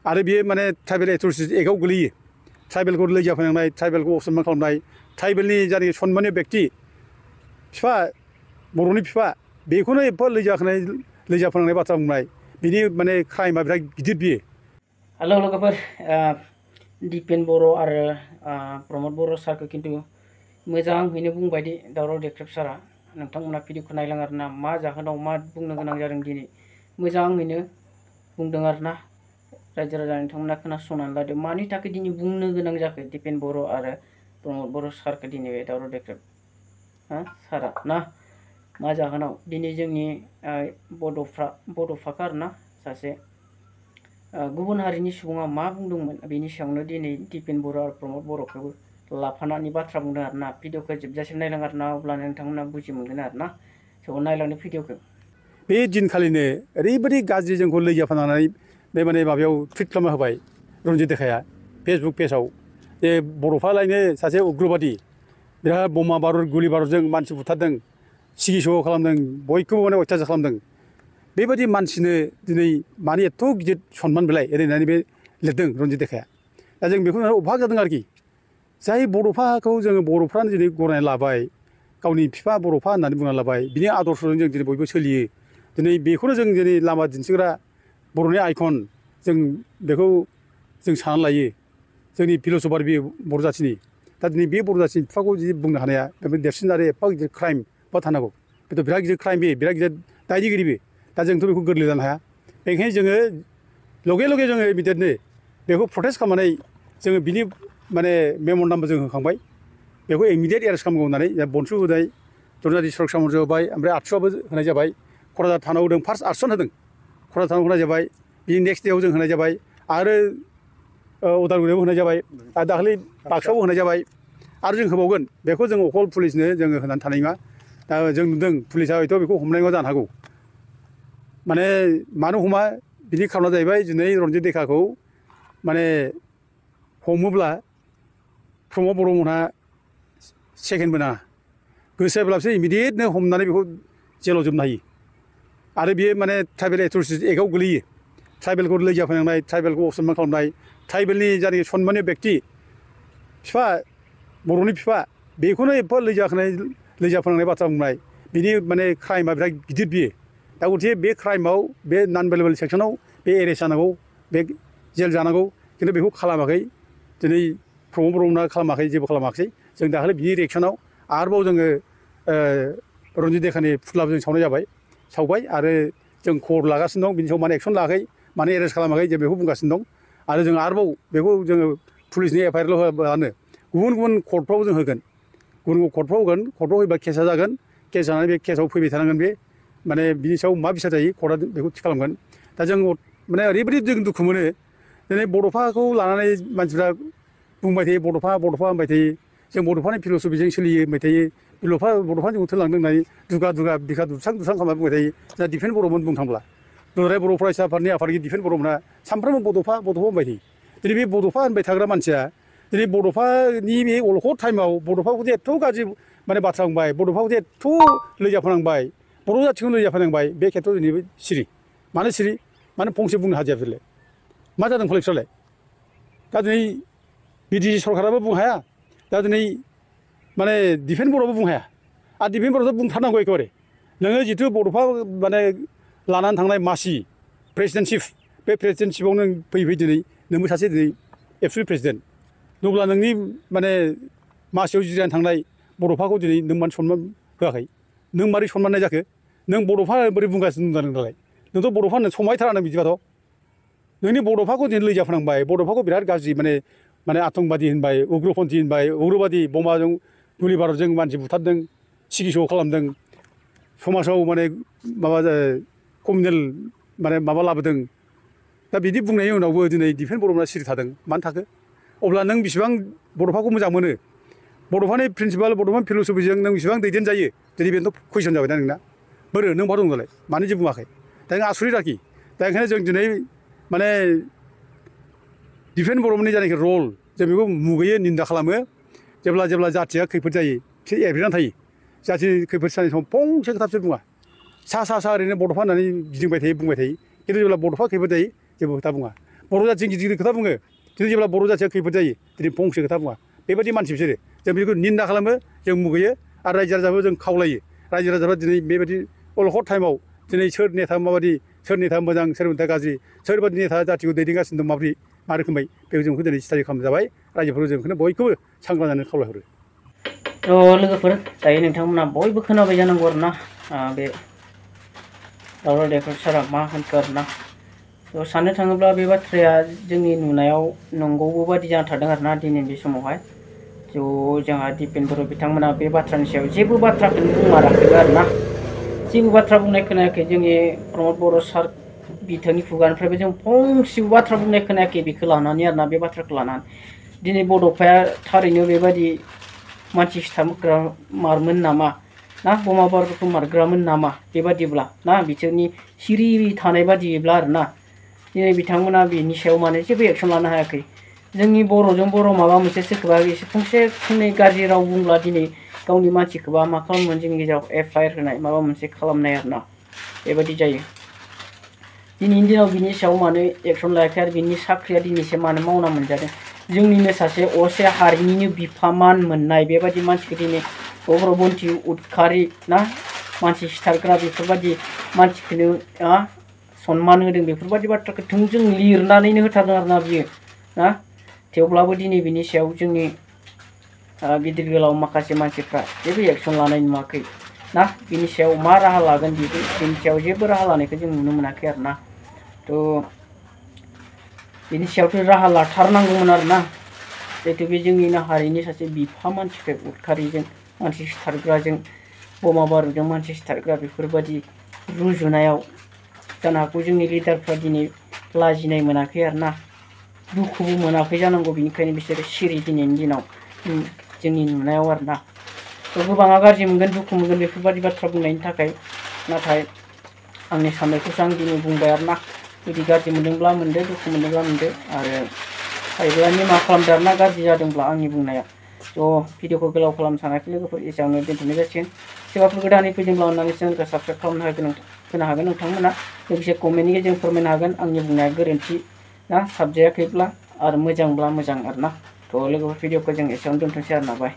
आरो बेयो माने ट्राइबेल एट्रसिटि एक्टआव गोलैयो ट्राइबेलखौ लैजा फोनांनाय ट्राइबेलखौ असनमान खालामनाय ट्राइबेलनि जायनाखि सनमाननीय व्यक्ति बिफा बर'नि बिफा बेखौनो एफा लैजा फोनांनाय बाथ्रा बुंनाय बिनि माने क्राइमा बिराद गिदिर बियो। हेल' लोगोफोर दिपेन बर' आरो प्रमद बर' सारखौ खिन्थु मोजाङैनो बुंबाय दि दावराव देख्रेब सारा नोंथांमोना भिडिअखौ नायलां आरोना मा जाहोनाव मा बुंनो गोनां जादों दिनै मोजाङैनो बुंदों आरोना रायजो राजा नोंथांमोना खोनासंनानै लादो मानि थाखाय दिनै बुंनो गोनां जाखो दिपेन बर' आरो प्रमद बर' सारखौ दिनै बे दावराव देख्रेब सारा ना मा जाहोनाव दिनै जोंनि बड'फाखा आरोना सासे गुबुन हारिनि सुबुङा मा बुंदोंमोन बेनि सायावनो दिनै दिपेन बर' आरो प्रमद बर'खौबो लाफानानै बाथ्रा बुंदों आरोना भिडिअखौ जोबजासिम नायलां आरोना अब्लानो नोंथांमोना बुजि मोनगोन आरोना स' नायलांदो भिडिअखौ। बे दिनखालिनो ओरैबायदि गाज्रि जोंखौ लैजा फोनांनानै बे माने माबायाव टुइट खालामना होबाय रन्जित देखाया फेसबुक पेजाव जे बर'फ्रालायनो सासे उग्रबादि बिराद बमा बारुद गुलि बारुदजों मानसि बुथारदों सिगिस' खालामदों बयखौबो माने अयथासार खालामदों बेबायदि मानसिनो दिनै माने एथ' गिदिर सनमान बिलाइ ओरैनानै बे लिरदों रन्जित देखाया। दा जों बेखौ अबाक जादों आरोखि जाय बड'फाखौ जोङो बर'फ्रानो दिनै गनायना लाबाय गावनि बिफा बर'फा होननानै बुंना लाबाय बिनि आदर्शजों जों दिनै बयबो सोलियो दिनै बेखौनो जों दिनै लामा दिन्थिग्रा बर'नि आइकन जों बेखौ जों सानना लायो जोंनि फिलसफार बे बर' जाथिनि दा दिनै बे बर' जाथिनि बिफाखौ जुदि बुंनो हानाया बे देरसिन आरो एफा गिदिर क्राइम बा थानांगौ बेथ' बिराद गिदिर क्राइम बे बिराद गिदिर दायनिगिरि बे दा जोंथ' बेखौ गोरलै जानो हाया बेनिखायनो जोङो लगे लगे जोङो इमिडियेटनो बेखौ प्रटेस्ट खालामनानै जोङो बिनि माने मेम'रेन्डामबो जों होखांबाय बेखौ इमिडियेट एरेस्ट खालामगौ होननानै बनसु होनाय दुर्नाति सुरक्षा मन्थ्रि होबाय ओमफ्राय आतसुआबो होनाय जाबाय क'क्राझार थानाव होदों फार्स्ट आतसन होदों क'क्राझार थानाव होनाय जाबाय बिनि नेक्स्ट देआव जों होनाय जाबाय आरो उदालगुरियावबो होनाय जाबाय आरो दाखालि बाक्सायावबो होनाय जाबाय आरो जों होबावगोन बेखौ जों अकल पुलिसनो जोङो होनानै थानाय नङा दा जों नुदों पुलिसा हयथ' बेखौ हमनाय नङा जानो हागौ माने मानो हमा बिनि खारना जाहैबाय दिनै रन्जित देखाखौ माने हमोब्ला प्रमद बर'मोनहा सेकेन्डबो नाङा गोसो जाब्लासो इमिडियेटनो हमनानै बेखौ जेलाव जोबनो हायो आरो बेयो माने ट्राइबेल एट्रसिटि एक्टआव गोलैयो ट्राइबेलखौ लैजा फोनांनाय ट्राइबेलखौ असनमान खालामनाय ट्राइबेलनि जायनाखि सनमाननीय व्यक्ति बिफा बर'नि बिफा बेखौनो एफा लैजा फोनांनाय बाथ्रा बुंनाय बिनि माने क्राइमा बिराद गिदिर बियो दा गथिखे बे क्राइमाव बे नन बेलेबल सेक्सनाव बे एरेस्ट जानांगौ बे जेल जानांगौ खिन्थु बेखौ खालामाखै दिनै प्रमद बर'मोनहा खालामाखै जेबो खालामाखै जों दाखालि बिनि रिएक्सनाव आरोबाव जोङो रन्जित देखानि फुथ्लाबो जों सावनाय जाबाय सावबाय आरो जों खबर लागासिनो दं बिनि सायाव माने एक्सन लायाखै माने एरेस्ट खालामाखै जों बेखौ बुंगासिनो दं आरो जों आरोबाव बेखौ जोङो पुलिसनि एफआइआरल' होआबानो गुबुन गुबुन कर्टफ्राव जों होगोन गुबुन गुबुन कर्टफ्राव होगोन कर्टफ्राव होयोबा केसा जागोन केस जानानै बे केसाव फैबाय थानांगोन बे माने बिनि सायाव मा बिसार जायो कर्टआ बेखौ थि खालामगोन दा जों माने ओरैबायदि जों दुखु मोनो दिनै बड'फाखौ लानानै मानसिफ्रा बुंबाय थायो बड'फा होनबाय थायो जों बड'फानि फिलसफिजों सोलियो होनबाय थायो बड'फा जों थोलांदों होननानै दुगा बिखा दुबस्रां खालामना बुंबाय थायो जोंहा दिफेन बर'मोन बुंनो थांब्ला दुलाराय बर' फरायसा आफादनि आफादगिरि दिफेन बर'मोनहा सानफ्रोमबो बड'फा होनबाय थायो दिनै बे बड'फा होनबाय थाग्रा मानसिया दिनै बड'फानि बे अलखद टाइमाव बड'फाखौ जे एथ' गाज्रि माने बाथ्रा बुंबाय बड'फाखौ जे एथ' लैजा फोनांबाय बर' जाथिखौ लैजा फोनांबाय बे खेथ्रआव दिनैबो सिरि मानो फंसे बुंनो हादिया बिसोरलाय मा जादों फालाय बिसोरलाय दा दिनै बिटिसि सरकाराबो बुंनो हाया दा दिनै माने दिफेन बर'आबो बुंनो हाया आरो दिफेन बर'आथ' बुंथारनांगौ एखेबारे नोङो जिथु बड'फा माने लानानै थांनाय मासि प्रेसिडेन्टशिप बे प्रेसिडेन्टशिपआव नों फैयै दिनै नोंबो सासे दिनै एबसुलिट प्रेसिडेन्ट दंब्ला नोंनि माने मासियाव जिरायनानै थांनाय बड'फाखौ दिनै नों मानो सनमान होआखै नों मारै सनमान होनाय जाखो नों बड'फा बोरै बुंगासिनो दं नालाय नोंथ' बड'फा होननो समायथारा नों बिदिबाथ' नोंनि बड'फाखौ दिनै लैजा फोनांबाय बड'फाखौ बिराद गाज्रि माने आतंकबादि होनबाय उग्रपन्थी होनबाय उग्रबादि बमाजों गुलि बारुदजों मानसि बुथारदों सिगिस' खालामदों समाजाव माने माबा कमिउनेल माने माबा लाबोदों दा बिदि बुंनायनि उनावबो दिनै दिफेन बर'मोनहा सिरि थादों मानो थाखो अब्ला नों बेसेबां बड'फाखौ मोजां मोनो बड'फानि प्रिन्सिपाल बड'फानि फिलसफिजों नों बेसेबां दैदेनजायो दिनै बेनोथ' कुइसन जाबाय दा नोंना बोरो नों बहा दं दालाय मानो जे बुङाखै दा नों आसरित आरोखि दा ओंखायनो जों दिनै माने दिफेन बर'मोननि जायनाखि रल जों बेखौ मुगैयो निन्दा खालामो जेब्ला जाथिया खैफोद जायो बिसोर एब्रेनानै थायो जाथिनि खैफोद जानाय समाव फंसे खोथासो बुङा सा ओरैनो बड'फा होननानै गिदिंबाय थायो बुंबाय थायो खिन्थु जेब्ला बड'फा खैफोद जायो जेबो खोथा बुङा बर' जाथिजों गिदिर गिदिर खोथा बुङो दिनै जेब्ला बर' जाथिया खैफोद जायो दिनै फंसे खोथा बुङा बेबायदि मानसि बिसोरो जों बेखौ निन्दा खालामो जों मुगैयो आरो रायजो राजाखौ जों खावलायो रायजो राजाफ्रा दिनै बेबायदि अलखद टाइमाव दिनै सोर नेता माबायदि सोर नेता मोजां सोर नेता गाज्रि सोरबादि नेता जाथिखौ दैदेनगासिनो दं माबोरै मा रोखोमै बेखौ जों दिनै स्टाडि खालामजाबाय रायजोफोरखौ जों बेखौनो बयखौबो सांग्रां जानो खावलायहरो। लोगोफोर दायो नोंथांमोना बयबो खोनाबाय जानांगौ आरोना बे दावराव देख्रेब सारा मा होनखो आरोना साननो थाङोब्ला बे बाथ्राया जोंनि नुनायाव नंगौबो बादि जाना थादों आरोना दिनै बे समावहाय जोंहा दिपेन बर' बिथांमोना बे बाथ्रानि सायाव जेबो बाथ्राखौनो बुंमाराखै आरोना जेबो बाथ्रा बुंनाय खोनायाखै जोंनि प्रमद बर' सार बिथांनि खुगानिफ्रायबो जों फंसेबो बाथ्रा बुंनाय खोनायाखै बेखौ लानानै आरोना बे बाथ्राखौ लानानै दिनै बड'फाया थारैनो बेबायदि मानसि सिथारग्रा मारमोन नामा ना बमा बारुदखौ मारग्रामोन नामा बेबादिब्ला ना बिसोरनि सिरि थानाय बादियैब्ला आरोना दिनै बिथांमोना बेनि सायाव माने जेबो एक्सन लानो हायाखै जोंनि बर'जों बर' माबा मोनसे सोरखौबा एसे फंसे फंनै गाज्रि राव बुंब्ला दिनै गावनि मानसिखौबा मा खालामोमोन जोंनि गेजेराव FIR होनाय माबा मोनसे खालामनाय आरोना बेबायदि जायो दिनैनि दिनाव बिनि सायाव मानो एक्सन लायाखै आरो बिनि साख्रिया दिनैसो मानो मावना मोनजादों जोंनिनो सासे असे हारिनिनो बिफा मान मोननाय बेबायदि मानसिखौ दिनै अग्रबन्थि उदखारि ना मानसि सिथारग्रा बेफोरबायदि मानसिखौनो सनमान होदों बेफोरबायदि बाथ्राखौ थोंजों लिरनानैनो होथारदों आरोना बियो ना थेवब्लाबो दिनै बिनि सायाव जोंनि गिदिर गोलाव माखासे मानसिफ्रा जेबो एक्सन लानाय नुवाखै ना बिनि सायाव मा राहा लागोन बिनि सायाव जेबो राहा लानायखौ जों नुनो मोनाखै आरोना बिनि सायावथ' राहा लाथारनांगौमोन आरोना जिहेतु बे जोंनिनो हारिनि सासे बिफा मानसिखौ उदखारिजों मानसि सिथारग्राजों बमा बारुदजों मानसि सिथारग्रा बेफोरबायदि रुजुनायाव जानो हागौ जोंनि लिडारफ्रा दिनै लाजिनाय मोनाखै आरोना दुखुबो मोनाखै जानांगौ बिनिखायनो बिसोरो सिरि दिनैनि दिनाव जोंनि नुनायाव आरोना गोबाङा गाज्रि मोनगोन दुखु मोनगोन बेफोरबायदि बाथ्रा बुंनायनि थाखाय नाथाय आंनि साननायखौसो आं दिनै बुंबाय आरोना जुदि गाज्रि मोनदोंब्ला मोनदो दुखु मोनदोंब्ला मोनदो आरो हायोब्ला निमाहा खालामदो आरोना गाज्रि जादोंब्ला आंनि बुंनाया भिडिअखौ गोलाव खालामनो सानाखै लोगोफोर एसेयावनो दोनथ'नाय जासिगोन सोरबाफोर गोदानै फैदोंब्ला अननानै चेनेलखौ साबस्क्राइब खालामनो हागोन नोंथांमोना लोगोसे कमेन्टनि गेजेरजों फोरमायनो हागोन आंनि बुंनाया गोरोन्थि ना साबजायाखैब्ला आरो मोजांब्ला मोजां आरोना लोगोफोर भिडिअखौ जों एसेयावनो दोनथ'नोसै आरोना बाय।